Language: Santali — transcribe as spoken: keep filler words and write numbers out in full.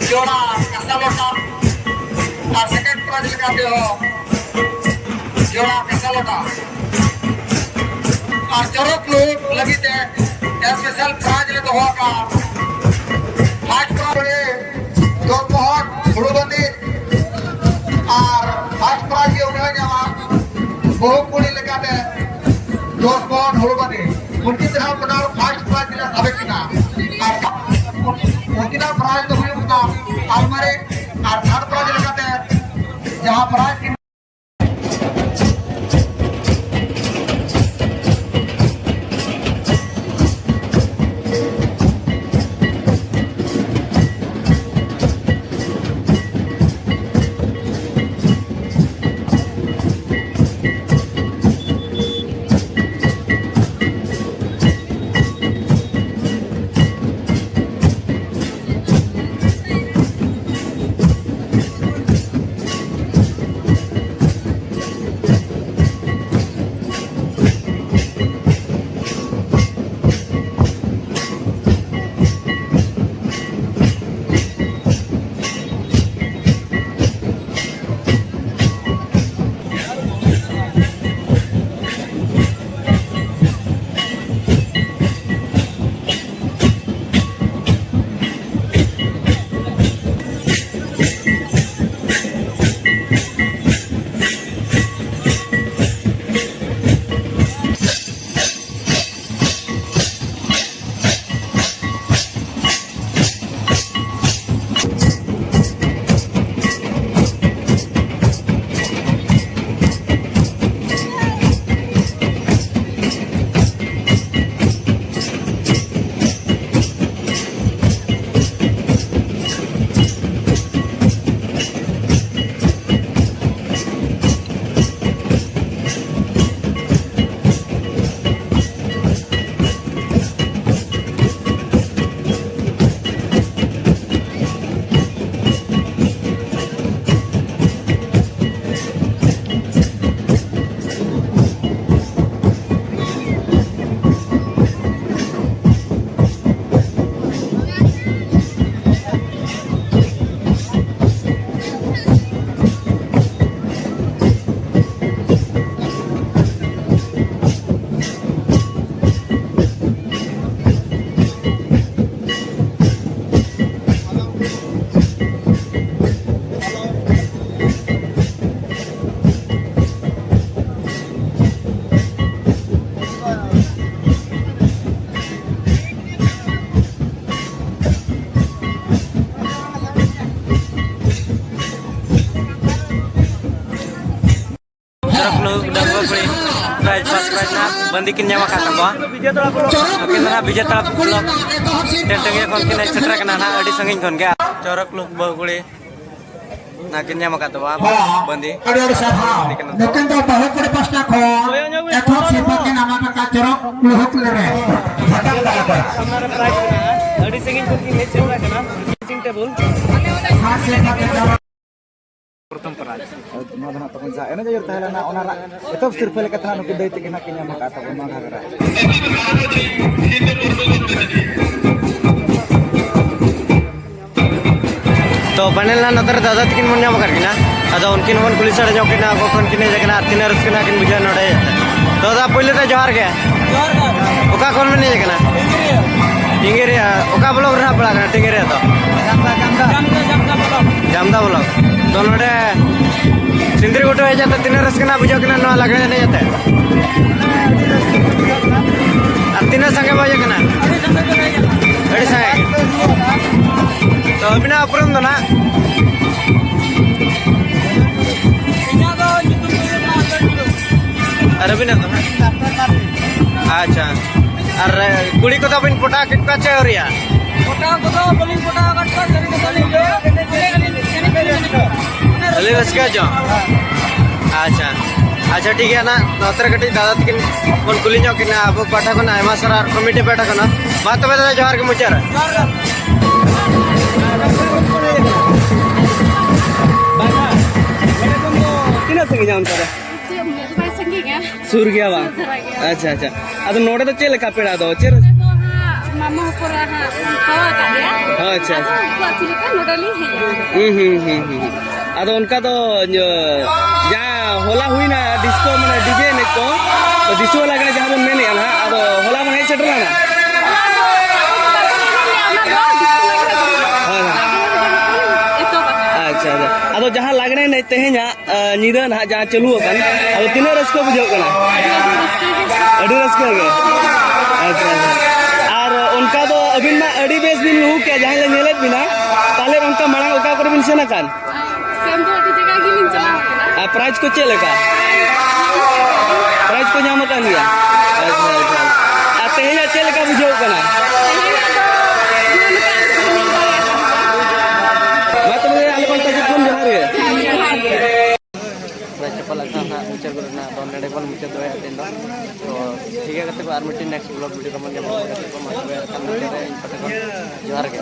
ᱡᱚᱲᱟ ᱠᱟᱸᱥᱟ ᱞᱚᱴᱟ ᱟᱨ second prize ᱞᱮᱠᱟᱛᱮ ᱦᱚᱸ ᱡᱚᱲᱟ ᱠᱟᱸᱥᱟ ᱞᱚᱴᱟ᱾ ᱟᱨ ᱪᱚᱨᱚᱠ ᱞᱩᱦᱩᱠ ᱞᱟᱹᱜᱤᱫ ᱛᱮ special prize ᱞᱮ ᱫᱚᱦᱚ ᱟᱠᱟᱫᱼᱟ᱾ first prize ᱨᱮ ᱫᱚᱥ ᱯᱚᱦᱚᱱ ᱦᱩᱲᱩ ᱵᱟᱸᱫᱮ ᱟᱨ first prize ᱜᱮ ᱩᱱᱤ ᱦᱚᱸᱭ ᱧᱟᱢᱟ᱾ ᱵᱟᱹᱦᱩ ᱠᱩᱲᱤ ᱞᱮᱠᱟᱛᱮ ᱫᱚᱥ ᱯᱚᱦᱚᱱ ᱦᱩᱲᱩ ᱵᱟᱸᱫᱮ᱾ ᱩᱱᱠᱤᱱ ᱡᱟᱦᱟᱸ ᱵᱟᱱᱟᱨ first prize ᱨᱮ ᱥᱟᱵᱮᱫ ᱠᱤᱱᱟ ᱟᱨ ᱩᱱᱠᱤᱱᱟᱜ prize ᱫᱚ ᱦᱩᱭᱩᱜ ᱠᱟᱱᱟ ᱟᱞᱢᱟᱨᱤ ᱟᱨ third prize ᱞᱮᱠᱟᱛᱮ ᱡᱟᱦᱟᱸ prize ᱠᱤᱱ ᱵᱟᱸᱫᱤ ᱠᱤᱱ ᱧᱟᱢ ᱟᱠᱟᱫ ᱛᱟᱠᱚᱣᱟ᱾ ᱱᱩᱠᱤᱱ ᱫᱚ ᱱᱟᱦᱟᱜ ᱵᱤᱡᱮᱛᱟᱲᱟ ᱵᱞᱚᱠ ᱴᱮᱱᱴᱟᱹᱝᱜᱤᱭᱟᱹ ᱠᱷᱚᱱ ᱠᱤᱱ ᱦᱮᱡ ᱥᱮᱴᱮᱨ ᱟᱠᱟᱱᱟ ᱱᱟᱦᱟᱜ, ᱟᱹᱰᱤ ᱥᱟᱺᱜᱤᱧ ᱠᱷᱚᱱ ᱜᱮ᱾ ᱪᱚᱨᱚᱠ ᱞᱩᱠ ᱵᱟᱹᱦᱩ ᱠᱩᱲᱤ ᱱᱟᱦᱟᱜ ᱠᱤᱱ ᱧᱟᱢ ᱟᱠᱟᱫ ᱛᱟᱵᱚᱱᱟ ᱵᱟᱸᱫᱤ᱾ ᱟᱹᱰᱤ ᱟᱹᱰᱤ ᱥᱟᱨᱦᱟᱣ᱾ ᱱᱩᱠᱤᱱ ᱫᱚ ᱵᱟᱹᱦᱩ ᱠᱩᱲᱤ ᱯᱟᱥᱴᱟ ᱠᱷᱚᱱ ᱮᱛᱚᱦᱚᱵ ᱥᱤᱨᱯᱟᱹ ᱠᱤᱱ ᱧᱟᱢ ᱟᱠᱟᱫ ᱪᱚᱨᱚᱠ ᱞᱩᱦᱩᱠ ᱞᱮᱨᱮ᱾ ᱥᱟᱢᱟᱝ ᱨᱮ ᱯᱨᱟᱭᱤᱡᱽ ᱢᱮᱱᱟᱜᱼᱟ᱾ ᱟᱹᱰᱤ ᱥᱟᱺᱜᱤᱧ ᱠᱷᱚᱱ ᱠᱤᱱ ᱦᱮᱡ ᱥᱮᱴᱮᱨ ᱟᱠᱟᱱᱟ᱾ Dressing table. ᱯᱨᱚᱛᱷᱚᱢ ᱯᱨᱟᱭᱤᱡᱽ᱾ ᱱᱚᱣᱟ ᱫᱚ ᱱᱟᱦᱟᱜ ᱛᱟᱵᱚᱱ ᱡᱟᱦᱟᱸ ᱮᱱᱮᱡ ᱟᱹᱭᱩᱨ ᱛᱟᱦᱮᱸ ᱞᱮᱱᱟ, ᱚᱱᱟ ᱨᱮᱱᱟᱜ ᱮᱛᱚᱦᱚᱵ ᱥᱤᱨᱯᱟᱹ ᱞᱮᱠᱟᱛᱮ ᱱᱟᱦᱟᱜ ᱱᱩᱠᱤᱱ ᱫᱟᱹᱭ ᱛᱟᱹᱠᱤᱱ ᱱᱟᱦᱟᱜ ᱠᱤᱱ ᱧᱟᱢ ᱟᱠᱟᱫ ᱛᱟᱵᱚᱱ ᱱᱚᱣᱟ ᱜᱷᱟᱜᱽᱨᱟ᱾ ᱛᱚ, ᱯᱷᱟᱭᱱᱟᱞ ᱱᱟᱦᱟᱜ ᱱᱚᱛᱮ ᱨᱮ ᱫᱟᱫᱟ ᱛᱟᱹᱠᱤᱱ ᱵᱚᱱ ᱧᱟᱢ ᱟᱠᱟᱫ ᱠᱤᱱᱟ᱾ ᱟᱫᱚ ᱩᱱᱠᱤᱱ ᱦᱚᱸᱵᱚᱱ ᱠᱩᱞᱤ ᱥᱟᱰᱮ ᱧᱚᱜ ᱠᱤᱱᱟ, ᱚᱠᱟ ᱠᱷᱚᱱ ᱠᱤᱱ ᱦᱮᱡ ᱟᱠᱟᱱᱟ ᱟᱨ ᱛᱤᱱᱟᱹᱜ ᱨᱟᱹᱥᱠᱟᱹ ᱱᱟᱦᱟᱜ ᱠᱤᱱ ᱵᱩᱡᱷᱟᱹᱣᱟ ᱱᱚᱰᱮ ᱦᱮᱡ ᱠᱟᱛᱮ᱾ ᱛᱚ, ᱫᱟᱫᱟ, ᱯᱳᱭᱞᱳ ᱛᱮ ᱡᱚᱦᱟᱨ ᱜᱮ᱾ ᱡᱚᱦᱟᱨ ᱜᱮ᱾ ᱚᱠᱟ ᱠᱷᱚᱱ ᱵᱮᱱ ᱦᱮᱡ ᱟᱠᱟᱱᱟ? ᱰᱤᱝᱜᱤᱨᱤᱭᱟ᱾ ᱰᱤᱝᱜᱤᱨᱤᱭᱟ᱾ ᱚᱠᱟ ᱵᱞᱚᱠ ᱨᱮ ᱱᱟᱦᱟᱜ ᱯᱟᱲᱟᱜ ᱠᱟᱱᱟ ᱰᱤᱝᱜᱤᱨᱤᱭᱟ ᱫᱚ? ᱡᱟᱢᱫᱟ, ᱡᱟᱢᱫᱟ᱾ ᱡᱟᱢᱫᱟ ᱵᱞᱚᱠ᱾ ᱡᱟᱢᱫᱟ ᱵᱞᱚᱠ᱾ ᱛᱚ, ᱱᱚᱰᱮ ᱥᱤᱸᱫᱽᱨᱤ ᱜᱷᱩᱴᱩ ᱦᱮᱡ ᱠᱟᱛᱮ ᱛᱤᱱᱟᱹᱜ ᱨᱟᱹᱥᱠᱟᱹ ᱱᱟᱦᱟᱜ ᱵᱩᱡᱷᱟᱹᱜ ᱠᱟᱱᱟ ᱱᱚᱣᱟ ᱞᱟᱜᱽᱲᱮ ᱮᱱᱮᱡ ᱟᱛᱮ? ᱟᱨ ᱛᱤᱱᱟᱹᱜ ᱥᱟᱸᱜᱮ ᱵᱚ ᱦᱮᱡ ᱟᱠᱟᱱᱟ? ᱟᱹᱰᱤ ᱥᱟᱸᱜᱮ᱾ ᱛᱚ, ᱟᱹᱵᱤᱱᱟᱜ ᱩᱯᱨᱩᱢ ᱫᱚ ᱱᱟᱦᱟᱜ? ᱤᱧᱟᱹᱜ ᱫᱚ ᱧᱩᱛᱩᱢ ᱫᱚ ᱦᱩᱭᱩᱜ ᱠᱟᱱᱟ ᱟᱢᱵᱮᱫᱽᱠᱚᱨ᱾ ᱟᱨ ᱟᱹᱵᱤᱱᱟᱜ ᱫᱚ ᱱᱟᱦᱟᱜ? ᱰᱟᱠᱛᱟᱨ ᱢᱟᱨᱰᱤ᱾ ᱟᱪᱪᱷᱟ᱾ ᱟᱨ, ᱮ, ᱠᱩᱲᱤ ᱠᱚᱫᱚ ᱵᱤᱱ ᱯᱚᱴᱟᱣ ᱠᱮᱫ ᱠᱚᱣᱟ ᱪᱮ ᱟᱹᱣᱨᱤᱭᱟ? ᱯᱚᱴᱟᱣ ᱠᱚᱫᱚ ᱵᱟᱹᱞᱤᱧ ᱯᱚᱴᱟᱣ ᱟᱠᱟᱫ ᱠᱚᱣᱟ, ᱥᱟᱹᱨᱤ ᱠᱟᱛᱷᱟ ᱞᱤᱧ ᱞᱟᱹᱭᱟ᱾ ᱠᱷᱟᱹᱞᱤ ᱨᱟᱹᱥᱠᱟᱹ ᱡᱚᱝ? ᱟᱪᱪᱷᱟ᱾ ᱟᱪᱪᱷᱟ, ᱴᱷᱤᱠ ᱜᱮᱭᱟ, ᱱᱟᱦᱟᱜ ᱱᱚᱛᱮ ᱨᱮ ᱠᱟᱹᱴᱤᱡ ᱫᱟᱫᱟ ᱛᱟᱹᱠᱤᱱ ᱵᱚᱱ ᱠᱩᱞᱤ ᱧᱚᱜ ᱠᱤᱱᱟ, ᱟᱵᱚ ᱯᱟᱦᱴᱟ ᱠᱷᱚᱱ ᱟᱭᱢᱟ ᱥᱟᱨᱦᱟᱣ ᱟᱨ ᱠᱚᱢᱤᱴᱤ ᱯᱟᱦᱴᱟ ᱠᱷᱚᱱ᱾ ᱢᱟ ᱛᱚᱵᱮ ᱫᱟᱫᱟ, ᱡᱚᱦᱟᱨ ᱜᱮ ᱢᱩᱪᱟᱹᱫ ᱨᱮ᱾ ᱡᱚᱦᱟᱨ ᱜᱮ᱾ ᱛᱤᱱᱟᱹᱜ ᱥᱟᱺᱜᱤᱧᱟ ᱚᱱᱠᱟ ᱫᱚ? ᱪᱮᱫ ᱮᱢ ᱞᱟᱹᱭᱟ, ᱵᱟᱭ ᱥᱟᱺᱜᱤᱧᱟ᱾ ᱥᱩᱨ ᱜᱮᱭᱟ ᱵᱟᱝ? ᱥᱩᱨ ᱫᱷᱟᱨᱟ ᱜᱮᱭᱟ᱾ ᱟᱪᱪᱷᱟ, ᱟᱪᱪᱷᱟ᱾ ᱟᱫᱚ ᱱᱚᱰᱮ ᱫᱚ ᱪᱮᱫ ᱞᱮᱠᱟ ᱯᱮᱲᱟ ᱫᱚ? ᱪᱮᱫ ᱨᱟᱹᱥ- ᱱᱚᱰᱮ ᱫᱚ ᱦᱟᱸᱜ ᱢᱟᱢᱟ ᱦᱚᱯᱚᱱ ᱦᱟᱸᱜ ᱦᱚᱦᱚ ᱟᱠᱟᱫ ᱞᱮᱭᱟ᱾ ᱟᱪᱪᱷᱟ, ᱟᱫᱚ ᱟᱪᱪᱷᱟ᱾ ᱩᱱᱠᱩ ᱟᱹᱛᱩ ᱞᱮᱠᱟ ᱱᱚᱰᱮ ᱞᱤᱧ ᱦᱮᱡ ᱮᱱᱟ᱾ ᱦᱩᱸ, ᱦᱩᱸ, ᱦᱩᱸ, ᱦᱩᱸ᱾ ᱟᱫᱚ ᱚᱱᱠᱟ ᱫᱚ, ᱤᱭᱟᱹ, ᱡᱟᱦᱟᱸ ᱦᱚᱞᱟ ᱦᱩᱭᱱᱟ ᱰᱤᱥᱠᱳ, ᱢᱟᱱᱮ ᱰᱤᱡᱮ ᱮᱱᱮᱡ ᱠᱚ, ᱫᱤᱥᱣᱟᱹ ᱞᱟᱜᱽᱬᱮ ᱡᱟᱦᱟᱸ ᱵᱚᱱ ᱢᱮᱱᱮᱫᱼᱟ ᱱᱟᱦᱟᱜ, ᱟᱫᱚ ᱦᱚᱞᱟ ᱵᱚᱱ ᱦᱮᱡ ᱥᱮᱴᱮᱨ ᱞᱮᱱᱟ? ᱦᱚᱞᱟ ᱫᱚ ᱟᱵᱚ ᱫᱚ ᱵᱟᱞᱮ ᱮᱱᱮᱡ ᱞᱮᱜᱼᱟ, ᱚᱱᱟ ᱫᱚ ᱰᱤᱥᱠᱳ ᱞᱟᱜᱽᱬᱮ ᱠᱚᱨᱮ ᱫᱚ᱾ ᱦᱳᱭ, ᱦᱳᱭ᱾ ᱟᱵᱚ ᱫᱚ ᱮᱛᱚᱦᱚᱵ ᱟᱠᱟᱫᱟ᱾ ᱟᱪᱪᱷᱟ, ᱟᱪᱪᱷᱟ᱾ ᱟᱫᱚ ᱡᱟᱦᱟᱸ ᱞᱟᱜᱽᱬᱮ ᱮᱱᱮᱡ ᱛᱮᱦᱮᱧᱟᱜ ᱟ, ᱧᱤᱫᱟᱹ ᱱᱟᱦᱟᱜ ᱡᱟᱦᱟᱸ ᱪᱟᱹᱞᱩ ᱟᱠᱟᱱ, ᱟᱫᱚ ᱛᱤᱱᱟᱹᱜ ᱨᱟᱹᱥᱠᱟᱹ ᱵᱩᱡᱷᱟᱹᱜ ᱠᱟᱱᱟ? ᱟᱹᱰᱤ ᱨᱟᱹᱥᱠᱟᱹ ᱜᱮ᱾ ᱟᱪᱪᱷᱟ, ᱟᱪᱪᱷᱟ᱾ ᱟᱨ ᱚᱱᱠᱟ ᱫᱚ ᱟᱹᱵᱤᱱ ᱢᱟ ᱟᱹᱰᱤ ᱵᱮᱥ ᱵᱤᱱ ᱞᱩᱦᱩᱠ ᱠᱮᱜᱼᱟ, ᱡᱟᱦᱟᱸᱭ ᱞᱮ ᱧᱮᱞᱮᱫ ᱵᱤᱱᱟ, ᱯᱟᱞᱮᱫ ᱚᱱᱠᱟ ᱢᱟᱲᱟᱝ ᱚᱠᱟ ᱠᱚᱨᱮ ᱵᱤᱱ ᱥᱮᱱ ᱟᱠᱟᱱ? ᱥᱮᱱ ᱫᱚ ᱟᱹᱰᱤ ᱡᱟᱭᱜᱟ ᱜᱮᱞᱤᱧ ᱪᱟᱞᱟᱣ ᱟᱠᱟᱱᱟ᱾ ᱟᱨ ᱯᱨᱟᱭᱤᱡᱽ ᱠᱚ ᱪᱮᱫ ᱞᱮᱠᱟ? ᱯᱨᱟᱭᱤᱡᱽ ᱠᱚ ᱧᱟᱢ ᱟᱠᱟᱫ ᱜᱮᱭᱟ? ᱟᱪᱪᱷᱟ, ᱟᱪᱪᱷᱟ᱾ ᱟᱨ ᱛᱮᱦᱮᱧᱟᱜ ᱪᱮᱫ ᱞᱮᱠᱟ ᱵᱩᱡᱷᱟᱹᱣ ᱠᱟᱱᱟ? ᱢᱟ ᱛᱚᱵᱮ ᱟᱞᱮ ᱯᱟᱦᱴᱟ ᱥᱮᱫ ᱠᱷᱚᱱ ᱡᱚᱦᱟᱨ ᱜᱮ᱾ ᱯᱨᱟᱭᱤᱡᱽ ᱪᱟᱯᱟᱞ ᱟᱠᱷᱲᱟ ᱱᱟᱦᱟᱜ ᱢᱩᱪᱟᱹᱫ ᱜᱚᱫ ᱮᱱᱟ, ᱟᱫᱚ ᱱᱚᱰᱮ ᱵᱚᱱ ᱢᱩᱪᱟᱹᱫ ᱫᱚᱦᱚᱭᱟ ᱛᱮᱦᱮᱧ ᱫᱚ᱾ ᱛᱚ ᱴᱷᱤᱠ ᱜᱮᱭᱟ ᱜᱟᱛᱮ ᱠᱚ, ᱟᱨ ᱢᱤᱫᱴᱮᱱ next vlog video ᱨᱮᱵᱚᱱ ᱧᱟᱯᱟᱢᱟ ᱜᱟᱛᱮ ᱠᱚ᱾ ᱢᱟ ᱛᱚᱵᱮ ᱮᱱᱠᱷᱟᱱ ᱢᱩᱪᱟᱹᱫ ᱨᱮ ᱤᱧ ᱯᱟᱦᱴᱟ ᱠᱷᱚᱱ ᱡᱚᱦᱟᱨ ᱜᱮ᱾